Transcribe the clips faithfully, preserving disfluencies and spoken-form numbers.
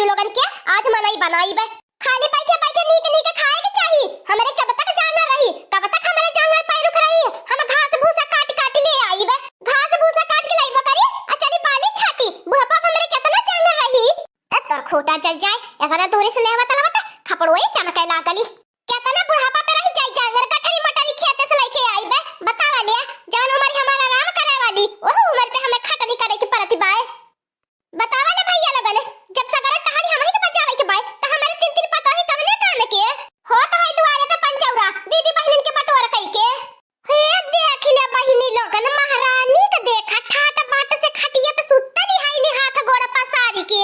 लोगन के आज मनई बनाइबे। खाली बैठे बैठे नीक नीक खाए के चाही। हमरे कब तक जांगर रही, कब तक हमरे जांगर पैरुख रही? हम घास भूसा काट काट ले आइबे, घास भूसा काट के लाइबे करी, आ चली बाली छाटी। बुढ़ापा पे हमरे केतना जांगर रही। ए, तोर खूंटा जल जाए, एतना दूरी से लेहवा तलवा त खपड़ोई टनके लागली। केतना बुढ़ापा पे रही जाई जांगर, गठरी मटरी खेते से लइके आइबे। बतावा ले, जवन उमर हमार आराम करे वाली, ओह उमर पे हमें खटनी करे के परत बाए। बतावा ले भैया लोगन, जब सगरा टहली हमही के बजावे के बाए, त हमरे तीन तीन पतोही कवने काम के? होत है दुआरे पे पंचौरा, दीदी बहिनिन के बटोर कई के। हे देख ले बहिनी लोगन, महारानी के देखा, ठाट बाट से खटिया पे सुतली है नी, हाथ गोड़ पसारी के।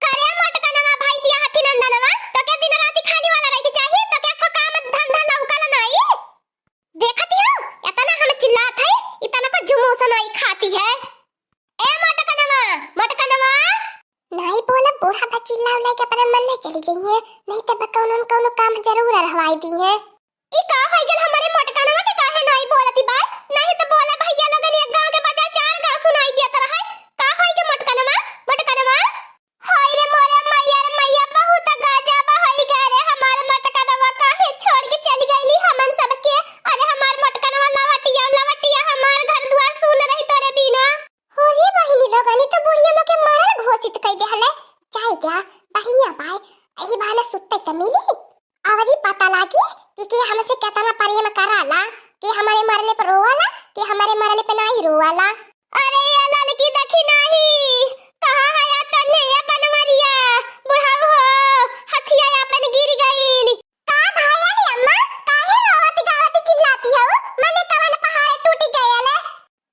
करे मोटकनवा, भैंसिया, हथी नंदनवा, तो क्या दिन राती खाली वाला रहे के चाही? तो क्या को काम धंधा लौकल नाई? देखती हो, इतना हम चिल्लात है, इतना को जुमूस नाई खाती है। ए मोटकनवा, मोटकनवा। नाई बोला, बूढ़ा बा चिल्ला उल्ला के अपने मन में चली जाइए, नहीं तो बा कौनो न कौनो काम जरूर रहवाई दी है। ई का होइ गेल, हमरे मोटकनवा के काहे नाई बोलती बा? नहीं तो बोला भैया लोगन, एक गाँव के बजाय चार गाँव सुनाई देत रहे। का होइ गेल मोटकनवा, मोटकनवा? हाय रे मोरे मैया रे मैया, बहुत गजब होइ गए रे, हमार मोटकनवा काहे छोड़ के चली गईली हमन सबके? अरे हमार मोटकनवा लवटिया, लवटिया, हमार घर दुआर सुन रही तोरे बिना। हो रे बहिनी लोगन, ई तो बुढ़िया मोके मरल घोषित कई देहले। जाए द्या, बढ़िया बाय, एही बहाने सुत्ते त मिली। अवरी पता लागी कि के हमसे केतना प्रेम कराला, के हमरे मरले पे रोवाला, के हमरे मरले पे नाई रोवाला। अरे ये ललकी देखी नाही, कहाँ है या तन्ने ये बनवरिया? बुढ़ऊ हो, हथिया अपन गिर गईल। का भयल अम्मा, काहे रोवत गावत चिल्लाती हो? मने कवन पहाड़ टूट गयल?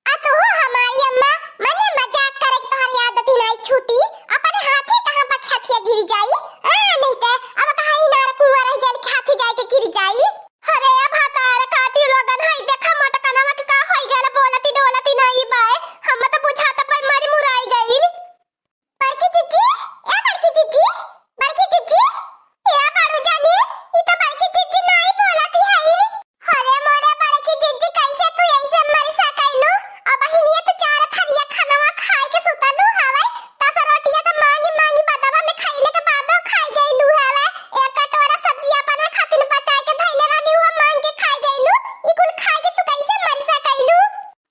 आ तू हो हमारी अम्मा, मने मजाक करे के तोहर आदत ही नाई छूटी। अपने हाथे कहाँ पर हथिया गिर जाई? आ, नहीं ते अब कहाँ इनार कुआं रह गयल कि हाथी जाए के गिर जाई? अरे ए भतार काटी लोगन, हई देखा मोटकनवा के का होई गयल, बोलती डोलती नाई बाय। हम तो बुझात बाय मरी मुराई गईल। बड़की जिज्जी, ए बड़की जिज्जी, बड़की जिज्जी, ए बारू जानी, ई तो बड़की जिज्जी नाई बोलती हई। अरे मोरे बड़की जिज्जी, कैसे तू ऐसे मर सकैलू? अबहिनिये तो चार थरिया खनवा खाए के सुतलू हवे, दस रोटिया तो मांगी मांगी बदवा में खैले के बादो खाई गईलू हवे। एक कटोरा सब्जी अपने खातिर बचाए के धैले रहनी, उहो मांग के खाई गईलू। ई कुल खाए के तू कैसे मर सकैलू?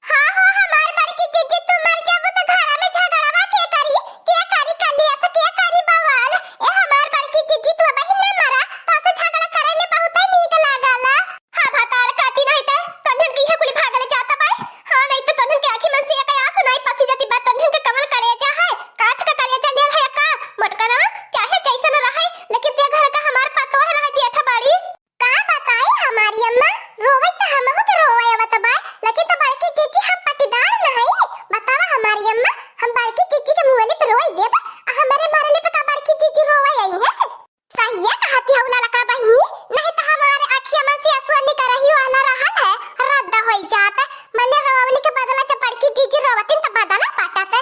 हाँ हो, हमार बड़की जिज्जी, तू मर जाबू तो घरा में झगड़वा के करी? के करी कलेश, के करी बवाल? ए हमार बड़की जिज्जी, तू अबहिन न मरा, तोसे झगड़ा करे में बहुते नीक लागला। हाँ भतार काटी, नहीं ते तोन्हन के इहे कुल भागल जाता बाय। हाँ नहीं तो तोन्हन के आँखी मन से एक आँसू नहीं पसी जाती बा। तोन्हन के कवन करेजा है, काठ का करेजा लेल है का? मोटकनवा चाहे जैसन रहे, लेकिन ते घर का हमार पतोह रहे, जेठ बाड़ी। का बताई हमारी अम्मा, रोवे त हमहू के रोवे आवत बा, लेकिन तो बड़की जिज्जी हम पटीदार नहीं। बतावा हमारी अम्मा, हम बड़की जिज्जी के मुअली पे रोई देब, आ हमरे मरले पे का बड़की जिज्जी रोवे आई है? सहिया कहती हऊ ललका बहिनी, नहीं तो हमारे अखिया में से आंसू निकरही वाला रहल है, रद्द होई जात। मने रोवनी के बदला जब बड़की जिज्जी रोवतिन त बदला पाटत।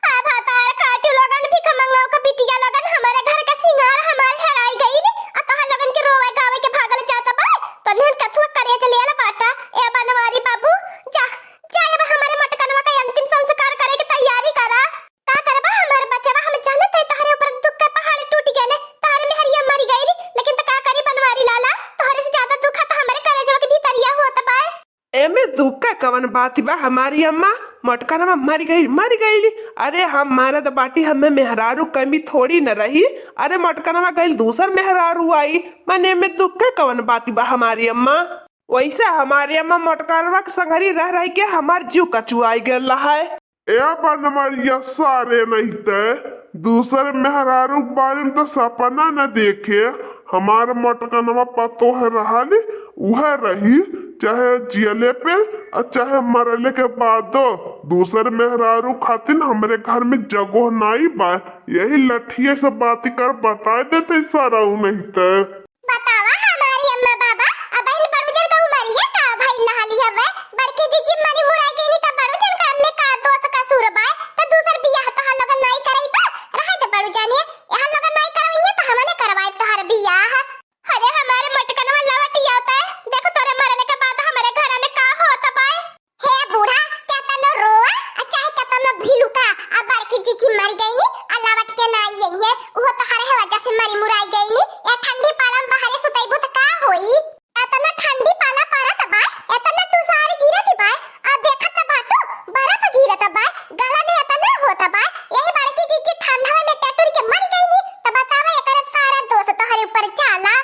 आ भतार काटी लोगन, भिखमंगा का बिटिया लोगन, हमारे घर का सिंगार हमार हेराई गइल, आ तोहर लोगन के रोवे गावे के भागल जात बा। तोन्हन कथुआ करेज लेल बाटा। ए बनवारी बाबू, जा, जा अब हमारे मोटकनवा का अंतिम संस्कार करे के तैयारी करा। का करबा हमार बचवा, हम जानत है तोहरे ऊपर दुख के पहाड़ टूट गइले, तोहरे मेहरिया मरी गइल, लेकिन त का करी बनवारी लाला, तोहरे से ज्यादा दुख त हमरे करेजवा के भीतरिया होत बा। एमे दुख का कवन बात बा हमारी अम्मा? मोटकनवा मर गई, मर गई। अरे हम मानत बाटी, हमें मेहरारू कमी थोड़ी न रही। अरे मोटकनवा गइल दूसर मेहरारू आई, मने एमे दुख का कवन बात बा हमारी अम्मा? वैसे हमारी अम्मा मोटकनवा के संगरी रह रह के हमार जीव कचुआई गल है। ए बनवरिया सारे, नहीं ते दूसर मेहरारू के बारे में तो सपना न देखे। हमार मोटकनवा पतोह रहल, उहे रही, चाहे जियले पे और चाहे मरले के बादो। दूसर मेहरारू खातिन हमरे घर में जगह नाई बा। यही लठिए से बात कर बताए देते सारा, नहीं ते। बतावा हमारी अम्मा बाबा, अबहिन बड़ू जन का उमरिया का भइल रहली हवे? बड़की जिज्जी मरी मुराई गईनी त बड़ू जन का में का दोष कसूर बा? त दूसर बियाह तोहार लोगन नाई करई बा? रहे त बड़ू जानिए, यहाँ लोगन नाई करवइहे त हमने करवाई तोहार बियाह। अरे हमारे मोटकनवा लवट आवता है, देख तोरे मरले के बाद हमारे घर में का होत बा। हे बूढ़ा, केतनो रोआ, आ चाहे केतनो भिलुका, आ बड़की जी मरि गइनी, आ लवट के ना आई है, उहो तोहरे वजह से मरि मुराई गइनी। ए ठंडी पाला में बाहरे सुतैबू त का होई? एतना ठंडी पाला परत बा, एतना टुसार गिरत बा, आ देखत त बाटू, बर्फ गिरत बा, गलन एतना होत बा, यही बड़की जीजी ठंडवा में टटुर के मरि गइनी, त बतावा एकरे सारा दोष तोहरे ऊपर जाला।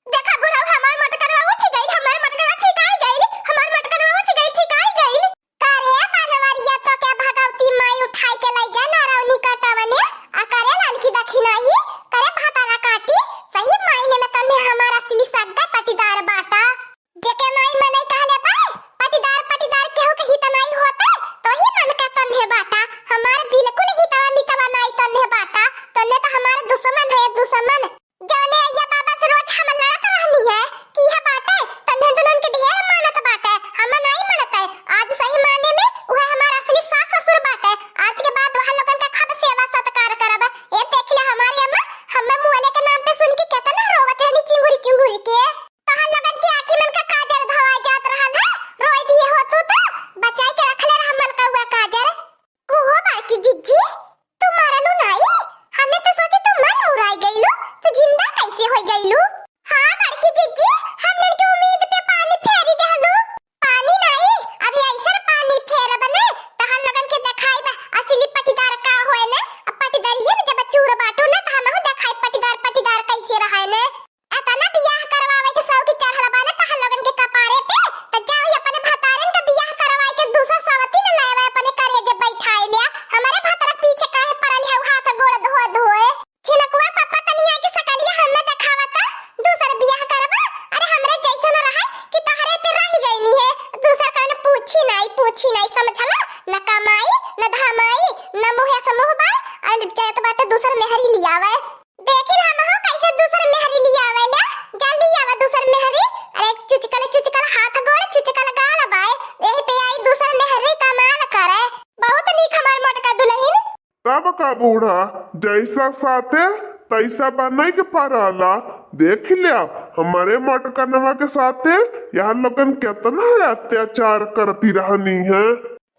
देखा बुढ़ऊ, हमार मटकनवा उठि गइल, हमार मटकनवा ठिकाइ गइल, हमार मटकनवा उठि गइल, ठिकाइ गइल। करे बनवरिया, तोके भगवती माई उठाइ के लइ जा नरौनी कटवने, आ करे ललकी दखिनही, करे भतारा काटी, सही मायने में तन्हे हमार असली सग्गा पटीदार बाटा। जेके माई मनई कहले बा, पटीदार, पटीदार केहू के हित नाई होते, तोही मन का तन्हे बाटा, हमार बिल्कुल हितवा मितवा नाई तन्हे बाटा, तन्हे त हमार दुश्मन है, दुश्मन। जौने अइया बाबा से रोज हम लड़त रहनी है कि यह बाटे, तन्हे दुनन के ढेर मानत बाटे, हम नाई मानत है। आज सही मायने में उहे हमार असली सास ससुर बाटे। आज के बाद वह लोगन का खूब सेवा सत्कार करब। ए देख ले हमारी अम्मा, हमें मुअले के नाम पे सुन के केतना रोवत रहनी चिंगुरी चिंगुरी के। तोहर लोगन के आँखी मन का काजर धोआ जात रहल है, रोई दिए हो तू तो, बचाई के रखले रह मलकौआ काजर। ओहो बड़की जिज्जी, तू मरलू नाई? हमें तो सोचे तू मर मुराई गईलू, तू जिंदा कैसे होई गईलू? हाँ बड़की जिज्जी, हमनन के उम्मीद पे पानी फेरी देहलू। पानी नाई, अभी ऐसन पानी फेरब ने, तहन लोगन के देखाइब असली पटीदार का होए ने। अब पटीदारिये में जब चूर बाटू ने, त हमहू देखाइब पटीदार, पटीदार कैसे रहे ने। एतना बियाह करवावे के शौक चढ़ल बा ने तहन लोगन के कपारे पे, त जाओ अपने भतारन के बियाह करवाए के दूसर सवतीन लावे अपने करेजे बैठाए लिया। हमरे भतार पीछे काहे पड़ल है हाथ गोड़ धोए धोए? छिनकुआ पापा तनी आके सकलिया हमें देखावता, दूसर बियाह करबा? अरे हमरे जैसन रहे कि तहरे पे रह गईनी है, दूसर कौन पूछी नाई, पूछी नाई समझला, न कमाई, न धमाई, न मुहे से मुँह बाय, अरे जात बाटे दूसर मेहरी लियावे। देखिन हमहू कैसे दूसर मेहरी लियावेला, जल्दी आवा दूसर मेहरी। अरे चुचकल चुचकल हाथ गोड़, चुचकल गाल बाय, यही पे आई दूसर मेहरी कमाल करे। बहुत नीक हमार मोटका दुलहिन। तब का बूढ़ा, जैसा साते तैसा बने के पराला। देख लिया, हमारे मोटकनवा के साथे यहाँ लोगन केतना अत्याचार करती रहनी है।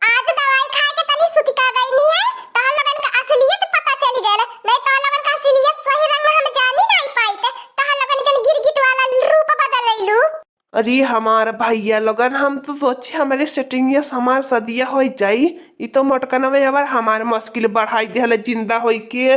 आज दवाई खाए के तनी सुतिका गईनी है, तहन लोगन का असलियत पता चली गयल, नहीं तहन लोगन का असलियत सही रंग हम जानी नहीं पाइत, तहन लोगन जन गिरगिट वाला रूप बदल लैलू। अरे हमार भैया लोगन, हम तो सोचे हमरे सेटिंग या हमार सदिया हो जाई, ई तो मोटकनवा अबर हमार मुश्किल बढ़ाई देहले जिंदा होई के।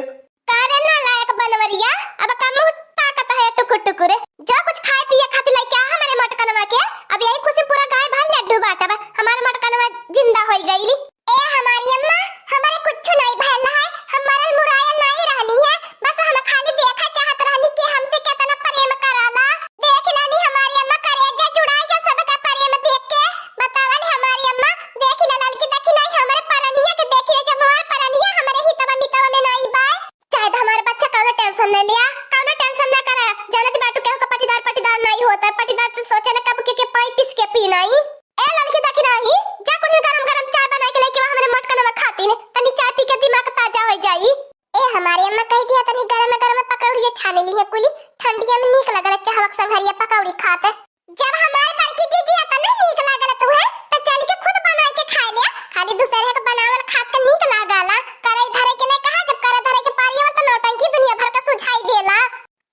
का रे नालायक बनवरिया, अब का मुँह ताकत है टुकुर टुकुर? जो कुछ खाए पिए खातिर लेके आ हमारे मटकनवा के, अब यही खुशी पूरा गाय भर लड्डू बांटब, हमारे मटकनवा जिंदा होई गईली। ए हमारी अम्मा, हमारे कुछ नहीं भयल है, हम मरल मुरायल नहीं रहनी है, बस हम खाली देखा चाहत रहनी कि हमसे कितना प्रेम कराला। देख लेनी हमारी अम्मा, करेजा जुड़ाई के सबका प्रेम देख के, बतावल हमारी अम्मा, देख ले ललकी देखी नहीं हमारे परनिया के, देख ले जब हमारे परनिया हमारे हितवा मितवा में नहीं बाय। चाहे तो हमारे बच्चा कौनो टेंशन न लिया, कौनो टेंशन न करे। जानत बाटू केहू का पटीदार, पटीदार नहीं होता है। पटीदार तो सोचे न कब के, के पाई पीस के पी नहीं। ए ललकी देखी नहीं, जा कुल गरम गरम चाय बनाई के लेके वा हमरे मटकनवा खातिन। तनी चाय पी के दिमाग ताजा हो जाई। ए हमारे अम्मा कह दिया तनी गरम गरम पकौड़िया छाने ली है कुली। ठंडिया में नीक लगल चाहवक संघरिया पकौड़ी खाते। जब हमार बड़की जीजी एतना नीक लागल तुहे, त चल के खुद बनाई के खाए लिया। खाली दूसरे के बनावल खात के नीक लागला। करे धरे के नहीं कहा, जब करे धरे के पारी आवल त नौटंकी दुनिया भर का सुझाई देला।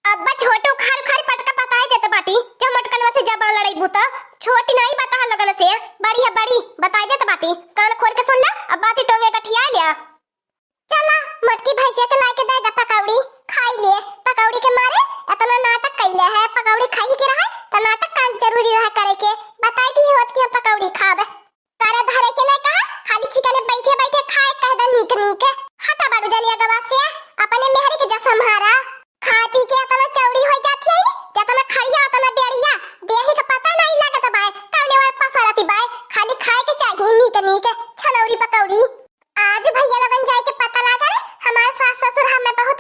अब छोटू खार खार पटका बताई देत बाटी, जब मटकनवा से जबान लड़ाई बूता। छोटी नहीं बता लोगन से, बड़ी है बड़ी, बताई देत बाटी। कान खोल के सुन ले, अब बाती टोंगे गठिया लिया। चला, मोटकी भैंसिया के लाइके दे दे पकौड़ी, खाई ले। पकौड़ी के मारे एतना नाटक कैले है, पकौड़ी खाई के रहे, त नाटक का जरूरी रहा करे के। बताई दी होत कि हम पकौड़ी खाब। करे धरे के नहीं कहा, खाली चिकने बैठे बैठे खाए कह दे नीक नीक। हटा बाड़ू जनिया गवा से, अपने मेहरी के जस हमारा। खाए पी के एतना चौड़ी हो जाती है, जतना खड़िया ओतना बेड़िया, देही के पता नहीं लगत बाय, कौने वार पसरती बाय, खाली खाए के चाहिए नीक नीक छनौरी पकौड़ी। आज भैया लोगन जाए के पता लागल, हमार सास ससुर हमें बहुत